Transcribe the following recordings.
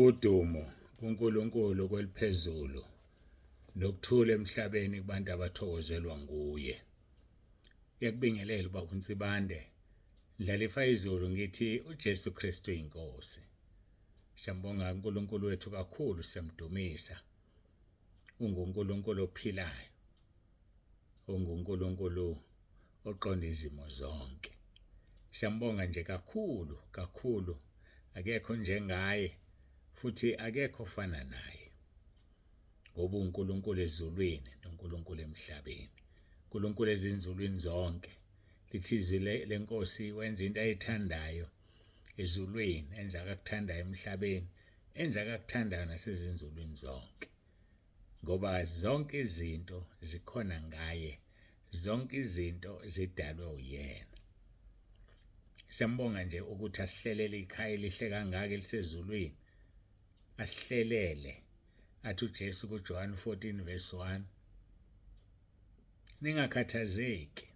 Udumo kuNkulunkulu kweliphezulu nokuthula emhlabeni kubantu abathokozelwa nguye. Ngiyakubingelela ubaba uNsibande. Ndlalifa izulu ngithi uJesu Kristu inkosi. Siyambonga uNkulunkulu wethu kakhulu siyamdumisa. UnguNkulunkulu ophilayo. UnguNkulunkulu oqonda izimo zonke. Siyambonga nje kakhulu kakhulu akekho njengaye futhi akekho ofana naye. Ngoba uNkulunkulu ezulwini noNkulunkulu emhlabeni. uNkulunkulu ezinzulwini zonke. Lithi izwi lenkosi wenza into ayithandayo ezulwini, enza akakuthandayo emhlabeni, enza akakuthandayo nasezinzulwini zonke. Ngoba zonke izinto zikhona ngaye, zonke izinto zidalwe uyena. Siyambonga nje ukuthi asihlelele ikhaya elihle kangaka elisezulwini. Asihlelele athi uJesu kuJohn 14 verse 1 Ningakhathazeki.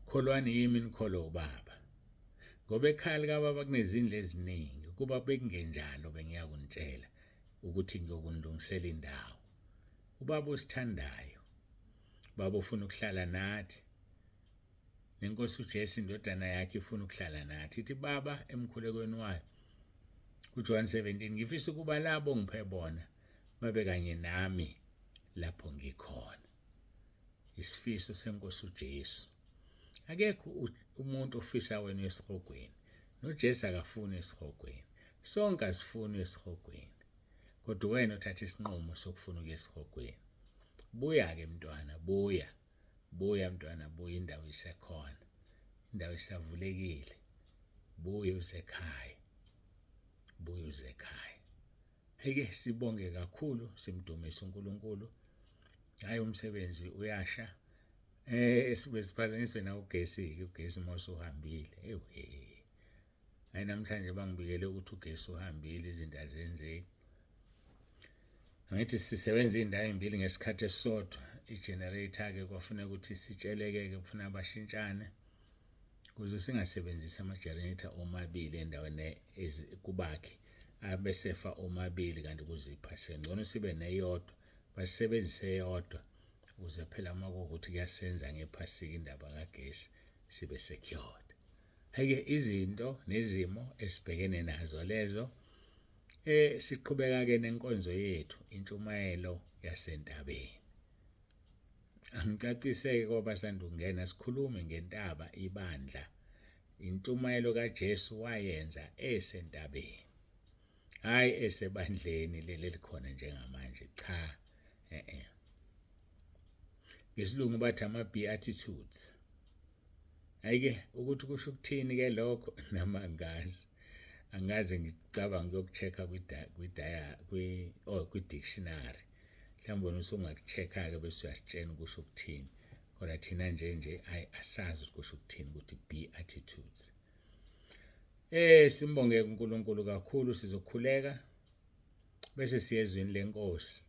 Kholwani yimi nikholwe ubaba. Ngoba ekhaya likababa kunezindlu eziningi, kuba bekungenjalo bengiyakunitshela ukuthi ngiyokunilungisela indawo. Ubaba osithandayo, ubaba ofuna ukuhlala nathi, nenkosi uJesu indodana yakhe ifuna ukuhlala nathi. Ithi baba emkhulekweni wayo kuJohn 17 ngifisa ukuba labo ngiphe bona babe kanye nami lapho ngikhona. Isifiso senkosi uJesu. Akekho umuntu ofisa wena esihogweni. NoJesu akafuni esihogweni. Sonke asifuni esihogweni. Kodwa wena othatha isinqumo sokufuna ukuya esihogweni. Buya-ke mntwana, buya. Buya mntwana, buya indawo isekhona. Indawo isavulekile. Buya usekhaya. Buya usekhaya. Heke sibonge kakhulu simdumise uNkulunkulu. Hayi umsebenzi uyasha. Eh sibe siphazanyiswe na ugesi ke ugesi mose uhambile. Ewe. Hayi namhlanje bangibikele ukuthi ugesi uhambile izinto azenzeki. Angithi sisebenza indawo ezimbili ngesikhathi esisodwa. I-generator ke kwafuneka ukuthi sitsheleke ke kufuna bashintshane. Ukuze singasebenzisi ama-generator omabili endaweni kubakhe abesefa omabili kanti kuziphase ngcono sibe neyodwa basebenzise eyodwa ukuze phela uma kuwukuthi kuyasenza ngephasika indaba kagesi sibe secured. Heke izinto nezimo esibhekene nazo lezo eh siqhubeka ke nenkonzo yethu intshumayelo yasentabeni. Angicaciseke kwabasandukungena sikhulume ngentaba ibandla. Intshumayelo kaJesu wayenza esentabeni. Hayi esebandleni leli elikhona njengamanje cha eh eh. Ngesilungu bathi ama beatitudes. Ayike ukuthi kusho ukuthini ke lokho noma angazi. Angaze ngicabanga ukuyokucheck-a kwi oh kwi dictionary. Mhlawumbe wena usungakucheck-a ke bese uyasitshela kusho ukuthini. Kodwa thina nje nje ayi asazi ukuthi kusho ukuthini ukuthi beatitudes. Eh simbonge uNkulunkulu kakhulu sizokhuleka bese siyezwini lenkosi.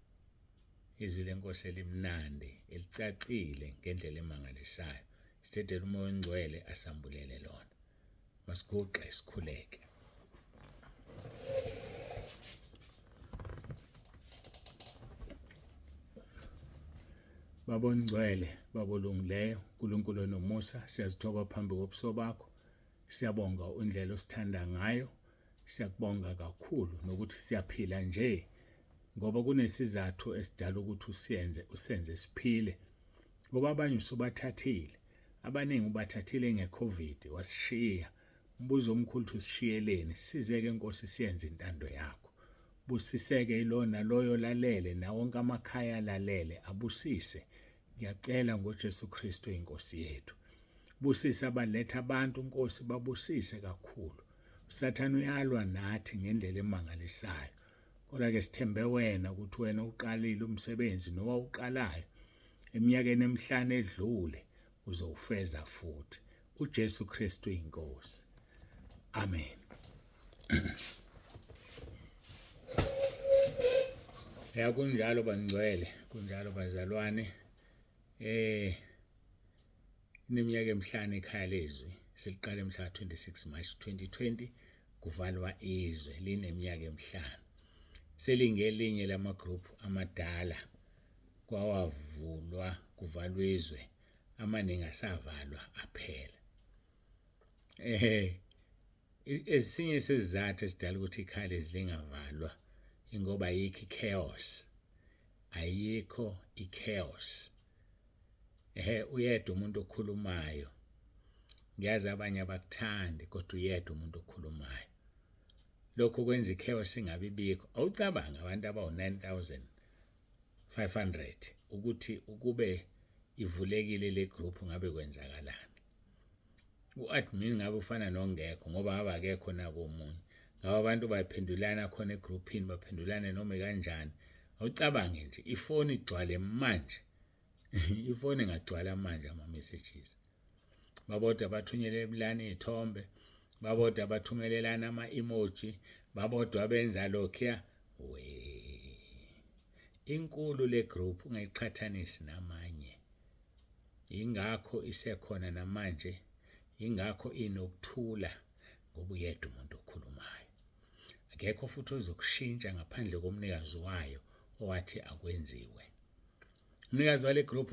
Izwi lenkosi elimnandi elicacile ngendlela emangalisayo. Sidedele umoya ongcwele asambulele lona. Masiguqe sikhuleke. Baba ongcwele, Baba olungileyo, uNkulunkulu onomusa, siyazithoba phambi kobuso bakho. Siyabonga indlela osithanda ngayo. Siyakubonga kakhulu nokuthi siyaphila nje ngoba kunesizathu esidala ukuthi usiyenze usenze siphile. Ngoba abanye usubathathile, abaningi ubathathile ngeCovid wasishiya. Umbuzo omkhulu uthi usishiyeleni? Sisizeke Nkosi siyenze intando yakho. Busiseke ilona loyo lalele nawonke amakhaya alalele abusise. Ngiyacela ngoJesu Kristu inkosi yethu. Busisa abaletha abantu Nkosi babusise kakhulu. uSathane uyalwa nathi ngendlela emangalisayo. Kodwa ke sithembe wena ukuthi wena uqalile umsebenzi nowawuqalayo eminyakeni emihlanu edlule uzowufeza futhi. uJesu Kristu inkosi. Amen. Ya kunjalo bangcwele, kunjalo bazalwane. Eh Iminyaka emihlanu ekhaya lezwi siliqale mhla 26 March 2020 kuvalwa izwe lineminyaka emihlanu. Selingelinye lama-group amadala kwawavulwa kuvalwa izwe, amaningi asavalwa aphela. Esinye sezizathu esidala ukuthi ikhaya lezi lingavalwa ingoba ayikho i-chaos, ayikho i-chaos. Uyedwa umuntu okhulumayo, ngiyazi abanye abakuthandi, kodwa uyedwa umuntu okhulumayo. Lokho kwenza i-chaos ingabi bikho. Awucabanga abantu abawu-9500 ukuthi ukube ivulekile le group ngabe kwenzakalani. U-admin ngabe ufana nongekho ngoba ngabe akekho nakomunye. Ngabe abantu baphendulana khona egroupini, baphendulane noma kanjani. Awucabange nje ifoni igcwale manje, ifoni ingagcwala manje ama-messages. Babodwa bathunyelelana iy'thombe, babodwa bathumelelana ama-emoji, babodwa benza lokhuya. We, inkulu le group, ungayiqhathanisi namanye. Ingakho isekhona namanje, ingakho inokuthula, ngoba uyedwa umuntu okhulumayo. Akekho futhi ozokushintsha ngaphandle komnikazi wayo owathi akwenziwe. Umnikazi wale group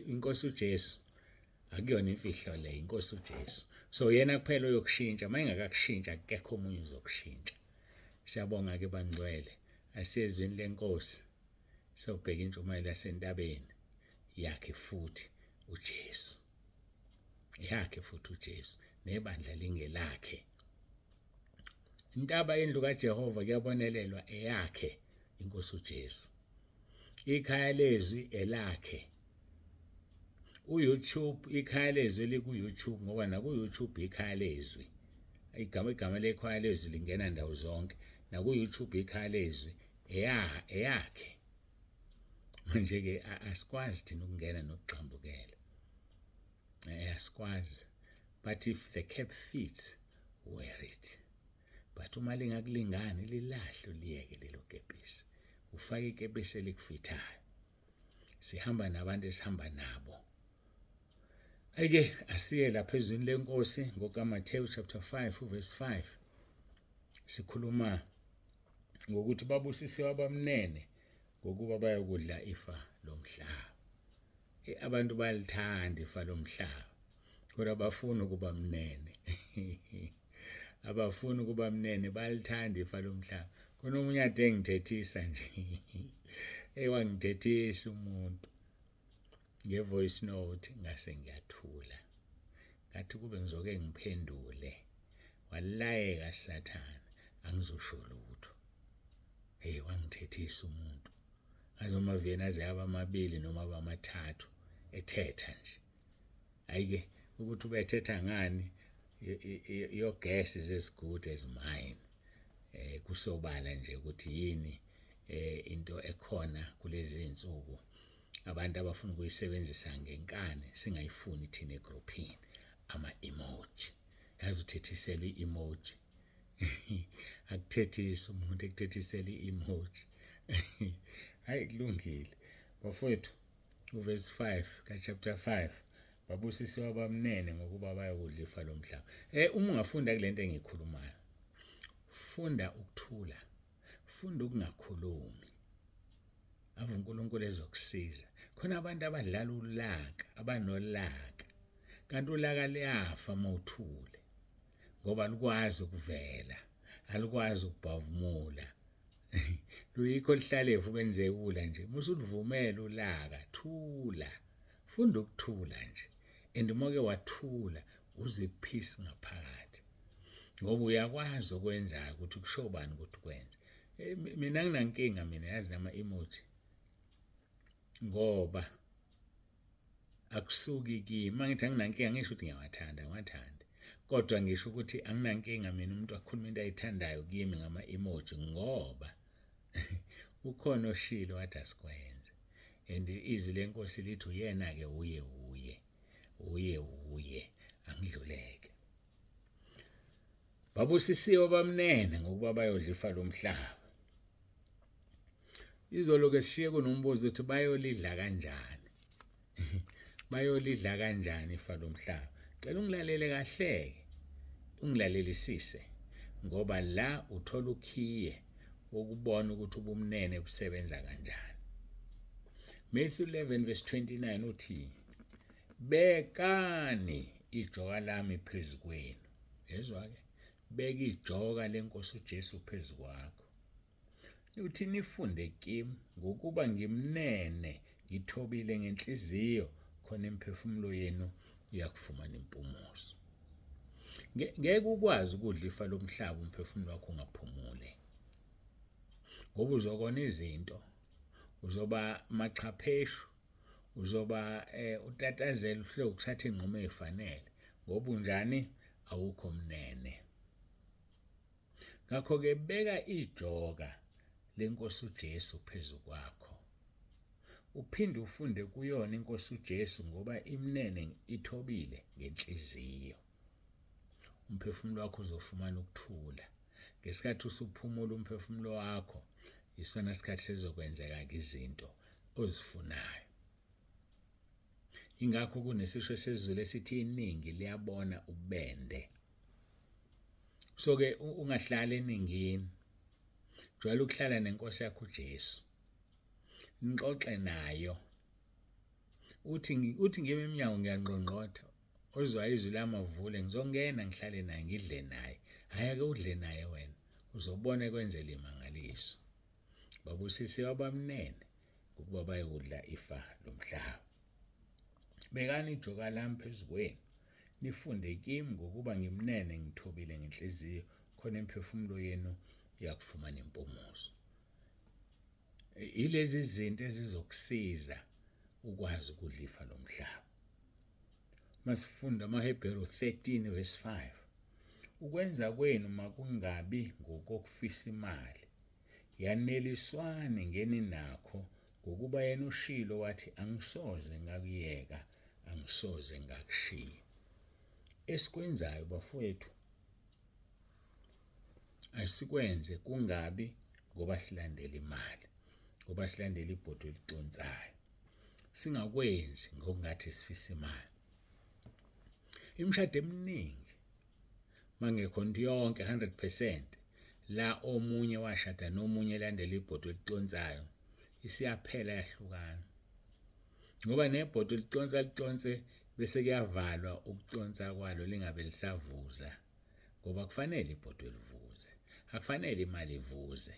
inkosi uJesu. Akuyona imfihlo le, inkosi uJesu. So yena kuphela oyokushintsha, mayengakakushintsha akekho omunye uzokushintsha. Siyabonga ke bangcwele, asiyezwini lenkosi. Sewubheka intshumayelo yasentabeni yakhe futhi uJesu. Yakhe futhi uJesu nebandla lingelakhe. Intaba yendlu kaJehova kuyabonelelwa eyakhe inkosi uJesu. Ikhaya lezwi elakhe. uYouTube, ikhaya lezwi liku YouTube, ngoba naku YouTube ikhaya lezwi. Igama lekhaya lezwi lingena ndawo zonke. Naku YouTube ikhaya lezwi eyakhe. Manje ke asikwazi thina ukungena nokugxambukela. Asikwazi. But if the cap fits, wear it. But uma lingakulingani, lilahle uliyeke lelo kepisi. Ufake ikepisi elikufithayo. Sihamba nabantu esihamba nabo. Ayike asiye lapha ezwini lenkosi ngokaMathewu chapter 5 verse 5. Sikhuluma ngokuthi babusisiwe abamnene ngokuba bayokudla ifa lomhlaba. Abantu balithanda ifa lomhlaba, kodwa abafuni ukuba mnene. Abafuni ukuba mnene, balithanda ifa lomhlaba. Khona omunye ade engithethisa nje. Wangithethisa umuntu nge-voice note, ngase ngiyathula. Ngathi kube ngizoke ngiphendule, walayeka Sathane, angizosho lutho. Hey, wangithethisa umuntu. Azomaviyeni aze aba amabili noma abamathathu ethetha nje. Ayike ukuthi ubethetha ngani, your guess is as good as mine. Kusobala nje ukuthi yini into ekhona kulezi insuku abantu abafuna ukuyisebenzisa ngenkani, singayifuni thina egroupini, ama emoji. Yazi uthethiselwa i-emoji. Akuthethisi umuntu ekuthethisela i-emoji. Hayi kulungile bafowethu. Uverse 5 ka chapter 5, babusisiwe abamnene ngokuba bayokudla ifa lomhlaba. Uma ungafunda kulento engikhulumayo, funda ukuthula, funda ukungakhulumi. Ave uNkulunkulu ezokusiza. Khona abantu abadlala ulaka, abanolaka. Kanti ulaka liyafa mawuthule, ngoba alikwazi ukuvela, alikwazi ukubhavumula. Luyikho lihlalefu benzekula nje. Musulivumela ulaka, thula. Funda ukuthula nje. And uma ke wathula uzwe peace ngaphakathi. Ngoba uyakwazi okwenzayo ukuthi kusho bani ukuthi ukwenze. Mina nginankinga mina yazi nama emoji. Ngoba akusuki kimi. Mangithi anginankinga ngisho ukuthi ngiyawathanda, ngiwathanda. Kodwa ngisho ukuthi anginankinga mina umuntu akhuluma into ayithandayo kimi ngama emoji, ngoba ukhona oshilo wathi asikwenze. And izwi lenkosi lithi uyena ke uye uye uye uye angidluleke. Babusisiwe abamnene ngokuba bayodla ifa lomhlaba. Izolo ke sishiye kunombuzo ukuthi bayolidla kanjani. Bayolidla kanjani ifa lomhlaba? Cela ungilalele kahle, ungilalelisise. Ngoba la uthola ukhiye wokubona ukuthi ubumnene busebenza kanjani. Matthew 11 verse 29 uthi, Bekani ijoka lami phezu kwenu. Yezwa ke, beka ijoka lenkosi uJesu phezu kwakho. Uthi nifunde kimi ngokuba ngimnene ngithobile ngenhliziyo khona imiphefumulo yenu iyakufumana impumuzo. Ngeke ukwazi ukudla ifa lomhlaba umphefumulo wakho ungaphumuli. Ngoba uzokona izinto, uzoba maxhapheshu, uzoba eh, utatazela uhleke ukuthatha inqumo ezifanele ngoba unjani awukho mnene. Ngakho-ke beka ijoka lenkosi uJesu phezu kwakho. Uphinde ufunde kuyona inkosi uJesu ngoba imnene ithobile ngenhliziyo. Umphefumulo wakho uzofumana ukuthula. Ngesikhathi usuphumula umphefumulo wakho, isona sikhathi sezokwenzeka-ke izinto ozifunayo. Ingakho kunesisho sesiZulu esithi iningi liyabona ubende. So ke ungahlali eningini. Jwayela ukuhlala nenkosi yakho uJesu. Nixoxe nayo. Uthi uthi ngime eminyango ngiyangqongqotha. Ozwa izwi lami avule ngizongena ngihlale naye ngidle naye. Hhayi ake udle naye wena. Uzobona ekwenzela imangaliso. Babusisiwe abamnene ukuba bayokudla ifa lomhlaba. Bekani ijoka lami phezu kwenu, nifunde kimi ngokuba ngimnene ngithobile ngenhliziyo, khona imiphefumulo yenu iyakufumana impumuzo. Yilezi zinto ezizokusiza ukwazi ukudla ifa lomhlaba. Masifunda amaHebheru 13 verse 5. Ukwenza kwenu makungabi ngokokufisa imali, Yaneliswani ngeninakho ngokuba yena ushilo wathi angisoze ngakuyeka angisoze ngakushiya. Esikwenzayo bafowethu asikwenze kungabi ngoba silandela imali ngoba silandela ibhodo eliconsayo singakwenzi ngokungathi sifisa imali imishado eminingi mangekho nto yonke 100% la omunye washada nomunye elandela ibhodo eliconsayo isiyaphela yahlukana ngoba nebhodo liconsa liconse bese kuyavalwa ukuconsa kwalo lingabe lisavuza ngoba kufanele ibhodo livuze akufanele imali ivuze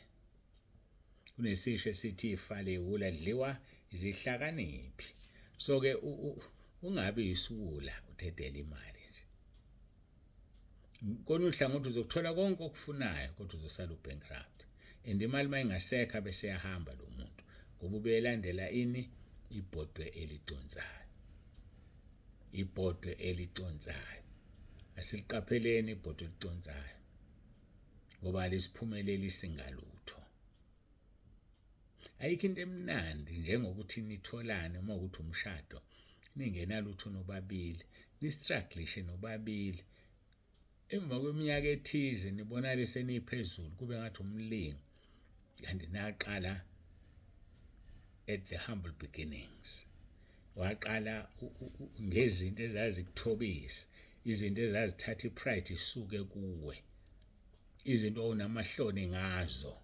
kunesisho esithi ifa lewula dliwa izihlakaniphi so ke ungabi yisiwula udedela imali nje kona uhlangothi uzokuthola konke okufunayo kodwa uzosala ubankrupt and imali mayingasekho bese yahamba lo muntu ngoba ubelandela ini ibhodwe eliconsayo ibhodwe eliconsayo asiliqapheleni ibhodwe eliconsayo ngoba alisiphumelelisi ngalutho Ayikho into emnandi njengokuthi nitholane uma ukuthi umshado ningenalutho nobabili nistruglishe nobabili emva kweminyaka ethize nibonale seniphezulu kube ngathi umlingo kanti naqala at the humble beginnings waqala ngezinto ezazikuthobisa izinto ezazithatha ipride isuke kuwe izinto onamahloni ngazo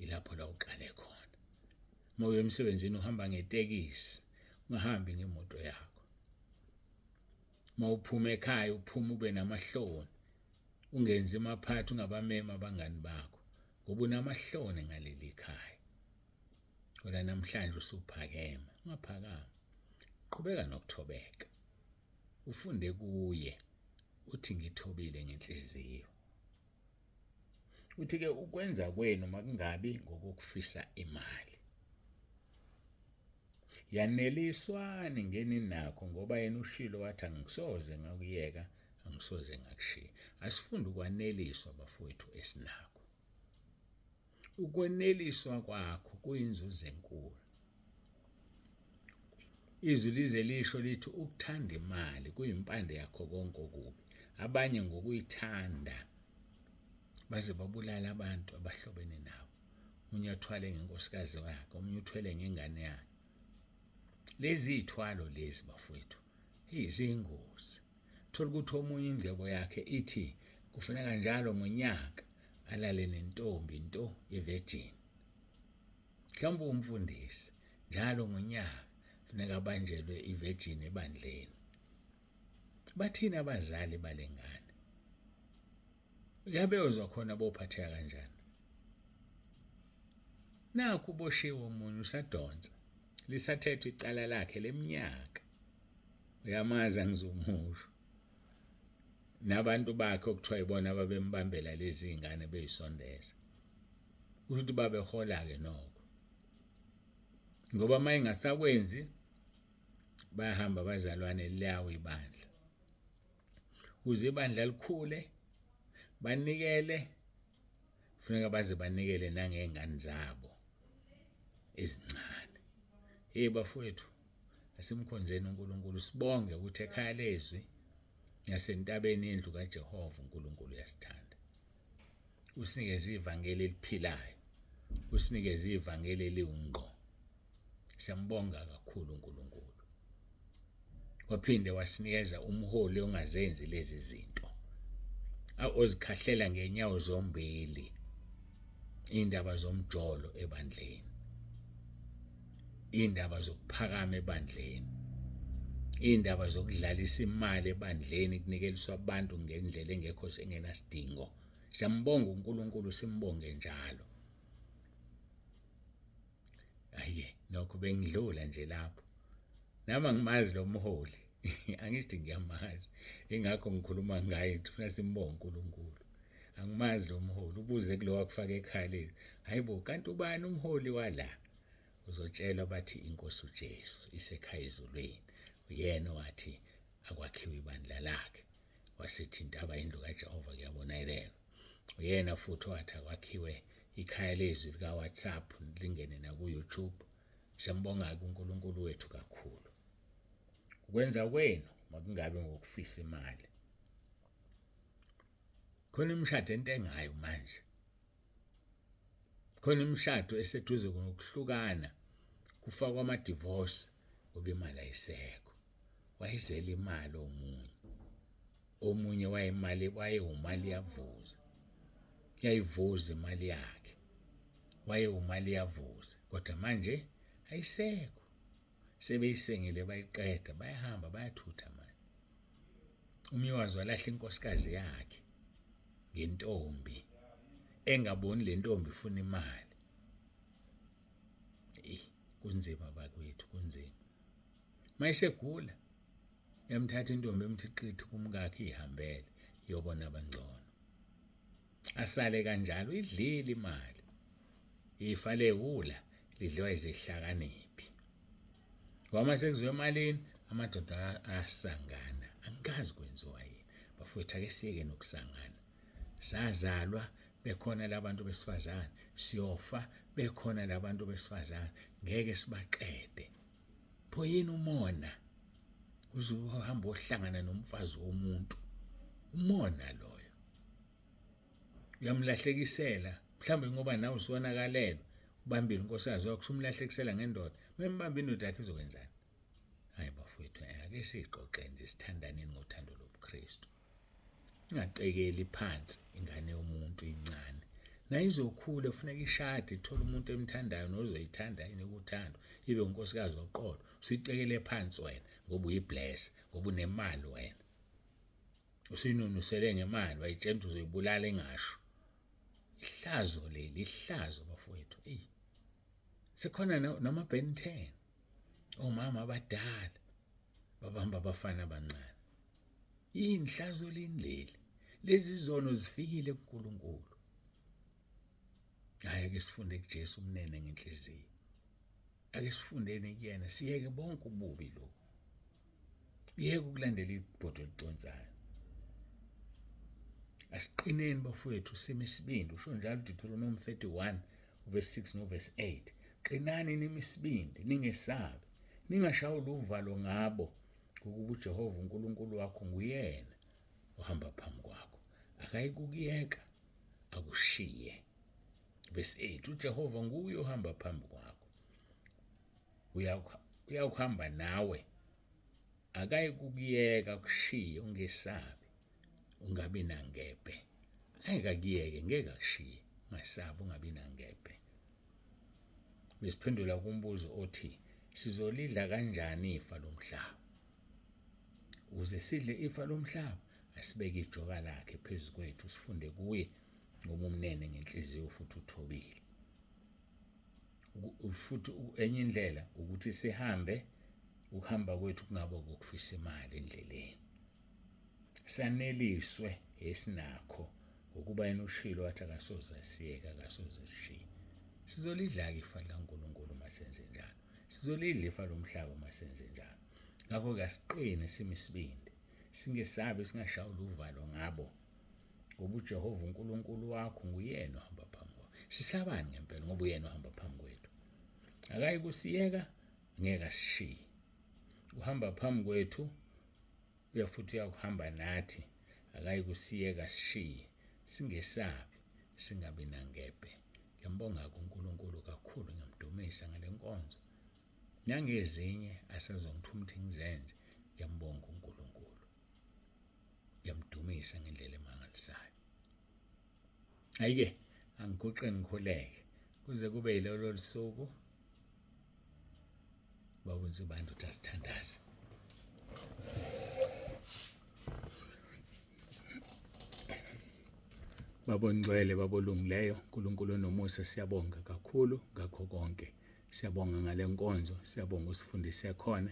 ilapho la uqale khona uma uya emsebenzini uhamba ngetekisi ungahambi ngemoto yakho uma uphuma ekhaya uphuma ube namahloni ungenzi amaphathi ungabamema abangani bakho ngoba unamahloni ngaleli khaya kodwa namhlanje usuphakeme ungaphakama qhubeka nokuthobeka ufunde kuye uthi ngithobile ngenhliziyo Uthi-ke ukwenza kwenu makungabi ngokokufisa imali. Yaneliswani ngeninakho ngoba yena ushilo wathi angisoze ngakuyeka, angisoze ngakushiya. Asifunde ukwaneliswa bafowethu esinakho. Ukweneliswa kwakho kuyinzuzo enkulu. Izwi lize lisho lithi ukuthanda imali kuyimpande yakho konke okubi. Abanye ngokuyithanda baze babulala abantu abahlobene nabo. Omunye athwale ngenkosikazi wakhe, omunye uthwele ngengane yakhe. Lezi iy'thwalo lezi bafowethu, izingozi. Thola ukuthi omunye ingcebo yakhe ithi Kufuneka njalo ngonyaka alale nentombi nto ye-virgin. Mhlawumbe umfundisi njalo ngonyaka funeka abanjelwe i-virgin ebandleni. Bathini abazali balengane? Uyabezwa khona bophatheka kanjani? Nakhu uboshiwe omunye usadonsa lisathethwa icala lakhe leminyaka. Uyamazi angizumusho. Nabantu bakhe okuthiwa ibona ababembambela lezi zingane beyisondeza. Kusho ukuthi babehola-ke nokho. Ngoba uma engasakwenzi bayahamba abazalwane liyawa ibandla. Ukuze ibandla likhule banikele kufuneka baze banikele nangey'ngane zabo ezincane. Hey bafowethu, asimkhonzeni uNkulunkulu sibonge ukuthi ekhaya lezwi nasentabeni yendlu kaJehova uNkulunkulu uyasithanda. Usinikeze ivangeli eliphilayo, usinikeze ivangeli eliwungqo. Siyambonga kakhulu uNkulunkulu. Waphinde wasinikeza umholi ongazenzi lezi zinto, ozikhahlela ngenyawo zombili indaba zomjolo ebandleni, indaba zokuphakama ebandleni, indaba zokudlalisa imali ebandleni kunikeliswa abantu ngendlela engekho engenasidingo. Siyambonga uNkulunkulu, simbonge njalo. Aye, nokho bengidlula nje lapho. Nami angimazi lo mholi. Angithi ngiyamazi. Ingakho ngikhuluma ngaye ngithi funa simbonge uNkulunkulu. Angimazi lo mholi, ubuze kulo wakufaka ekhaleni. Hayibo, kanti ubani umholi wala? Uzotshelwa bathi inkosi uJesu isekhaya ezulwini. Uyena owathi akwakhiwe ibandla lakhe. Wasethi intaba indlu kaJehova kuyabonakala. Uyena futhi owathi akwakhiwe ikhaya lezwi lika-WhatsApp lingene naku-YouTube. Siyambonga-ke uNkulunkulu wethu kakhulu. Ukwenza kwenu makungabe ngokufisa imali. Khona imishado entengayo manje. Khona imishado eseduze nokuhlukana kufakwa ama-divorce ngoba imali ayisekho. Wayizela imali omunye. Omunye wayemali wayewumali yavuza. Yayivuza imali yakhe. Wayewumali yavuza kodwa manje ayisekho. Sebeyisengile bayiqeda bayahamba bayathutha manje. Umywazi walahla inkosikazi yakhe ngentombi engaboni le ntombi ifuna imali. Eyi kunzima bakwethu kunzima. Mayisegula yamthatha intombi emthi qithi kumkakhe ihambele iyobona abangcono. Asale kanjalo idlile imali. Ifa lewula lidliwa izihlakaniphi. Ngoba sekuziwe emalini amadoda asangana. Angikazi kwenziwa yini. Bafowethu ake siyeke nokusangana. Sazalwa bekhona labantu besifazane, siyofa bekhona labantu besifazane, ngeke sibaqede. Pho yini umona? Uze uhamba ohlangana nomfazi womuntu. Umona loyo. Uyamlahlekisela mhlawumbe ngoba nawe usuwonakalelwa ubambile unkosikazi wakho usumlahlekisela ngendoda. Membamba indoda yakhe izokwenzani? Hayi bafowethu, ake siqoqe nje sithandaneni ngothando lobuKristu. Ingacekeli phansi ingane yomuntu incane. Nayo izokhula kufuneka ishade ithole umuntu emthandayo nozoyithanda inike uthando ibe unkosikazi oqotho. Usuyicekele phansi wena ngoba uyibless ngoba unemali wena. Usuyinunusele ngemali wayitshela ukuthi uzoyibulala engasho. Ihlazo leli, ihlazo bafowethu. Eyi. Sekhona noma Ben 10. Omama abadala babamba abafana abancane. Yini hlazo lini leli? Lezi zono zifikile kuNkulunkulu. Hayi ake sifunde kuJesu umnene ngenhliziyo. Ake sifundeni kuyena siyeke bonke ububi lobu. Yeke ukulandela ibhodo eliconsayo. Asiqineni bafowethu sime isibindi usho njalo uDeuteronomy 31 verse 6 no verse 8. Qinani nime isibindi ningesabi ningashawuli uvalo ngabo ngokuba uJehova uNkulunkulu wakho nguyena ohamba phambi kwakho akayikukuyeka akushiye. Verse 8 uJehova nguye ohamba phambi kwakho uyakuhamba nawe akayikukuyeka akushiye ungesabi. Ungabi nangebhe. Ayike akuyeke, ngeke akushiye. Ungasabi, ungabi nangebhe. Besiphendula kumbuzo othi sizolidla kanjani ifa lomhlaba? Ukuze sidle ifa lomhlaba, asibeke ijoka lakhe phezu kwethu sifunde kuye ngoba umnene ngenhliziyo futhi uthobile. Futhi enye indlela ukuthi sihambe, ukuhamba kwethu kungabe kokufisa imali endleleni. Saneliswe esinakho ngokuba yena ushilo wathi akasoze asiyeke, akasoze asishiye. Sizolidla-ke ifa likaNkulunkulu uma senze njalo. Sizolidla ifa lomhlaba uma senze njalo. Ngakho-ke asiqine sime isibindi, singesabi, singashawuli uvalo ngabo, ngoba uJehova uNkulunkulu wakho nguyena ohamba phambi kwakho. Sisabani ngempela ngoba uyena ohamba phambi kwethu. Akayi kusiyeka, ngeke asishiye. Uhamba phambi kwethu, uya futhi uyakuhamba nathi, akayi kusiyeka asishiye. Singesabi, singabi nangebhe. Ngiyambonga uNkulunkulu kakhulu, ngiyamdumisa ngale nkonzo. Nangezinye asazongithuma ukuthi ngizenze, ngiyambonga uNkulunkulu. Ngiyamdumisa ngendlela emangalisayo. Ayike angiguqe ngikhuleke kuze kube yilolo lusuku. Baba uNsibande uthi asithandaze. Baba ongcwele, Baba olungileyo, uNkulunkulu onomusa, siyabonga kakhulu ngakho konke. Siyabonga ngale nkonzo, siyabonga usifundise khona.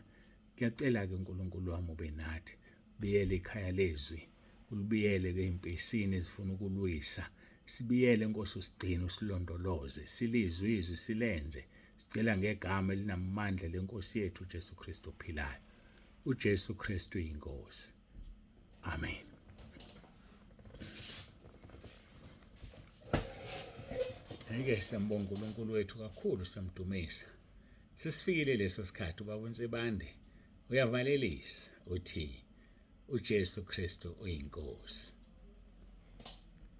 Ngiyacela-ke uNkulunkulu wami ube nathi. Biyele ikhaya lezwi, ulibiyele ke impesini ezifuna ukulwisa. Sibiyele Nkosi usigcine usilondoloze, silizwe izwi silenze. Sicela ngegama elinamandla lenkosi yethu uJesu Kristu ophilayo. uJesu Kristu inkosi. Amen. Ngeke siyambonga uNkulunkulu wethu kakhulu siyamdumisa. Sesifikile leso sikhathi ubaba uNsibande uyavalelisa uthi uJesu Kristu uyinkosi.